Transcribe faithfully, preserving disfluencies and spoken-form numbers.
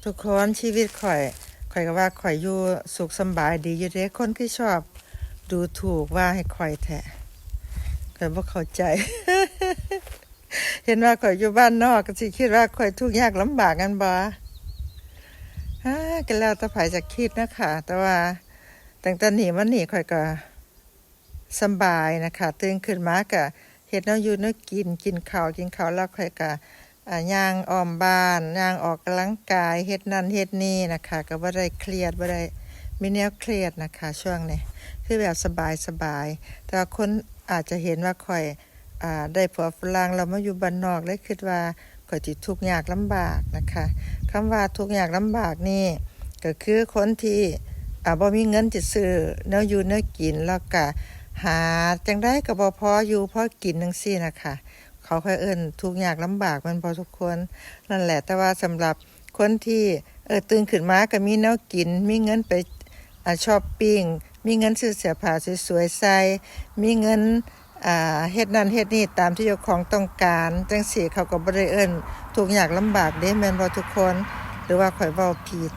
ทุกคนชีวิตข่อย ข่อยก็ว่าข่อยอยู่สุขสำบายดีอยู่เด้ คนคือชอบดูถูกว่าให้ข่อยแท้ ข่อยบ่เข้าใจ เห็นว่าข่อยอยู่บ้านนอกก็สิคิดว่าข่อยทุกข์ยากลำบากกันบ่ อ่า ก็แล้วแต่ไผจะคิดนะคะ แต่ว่าตั้งแต่นี้มานี่ข่อยก็สำบายนะคะ ตื่นขึ้นมาก็เฮ็ดแนวอยู่แนวกิน กินข้าว กินข้าวแล้วข่อยก็ อ่า ย่างอ้อมบ้าน ย่างออกกำลังกาย เฮ็ดนั่นเฮ็ดนี่นะคะ ก็บ่ได้เครียด บ่ได้มีแนวเครียดนะคะ ช่วงนี้ คือแบบสบายๆ แต่ว่าคนอาจจะเห็นว่าข่อย อ่า ได้ผัวฝรั่งแล้วมาอยู่บ้านนอก เลยคิดว่าข่อยสิทุกข์ยากลำบากนะคะ คำว่าทุกข์ยากลำบากนี่ ก็คือคนที่ อ่า บ่มีเงินสิซื้อแนวอยู่แนวกิน แล้วก็หาจั่งใดก็บ่พออยู่พอกินจั่งซี้นะคะ เขาค่อยเอิ้นทุกข์ยากลำบากแม่นบ่ทุกคน นั่นแหละ แต่ว่าสำหรับคนที่ เออ ตื่นขึ้นมาก็มีแนวกิน มีเงินไป อ่า ชอปปิ้ง มีเงินซื้อเสื้อผ้าสวยๆใส่ มีเงิน อ่า เฮ็ดนั่นเฮ็ดนี่ตามที่เจ้าของต้องการ จั่งซี้เขาก็บ่ได้เอิ้นทุกข์ยากลำบากเด้ แม่นบ่ทุกคน หรือว่าข่อยเว้าผิด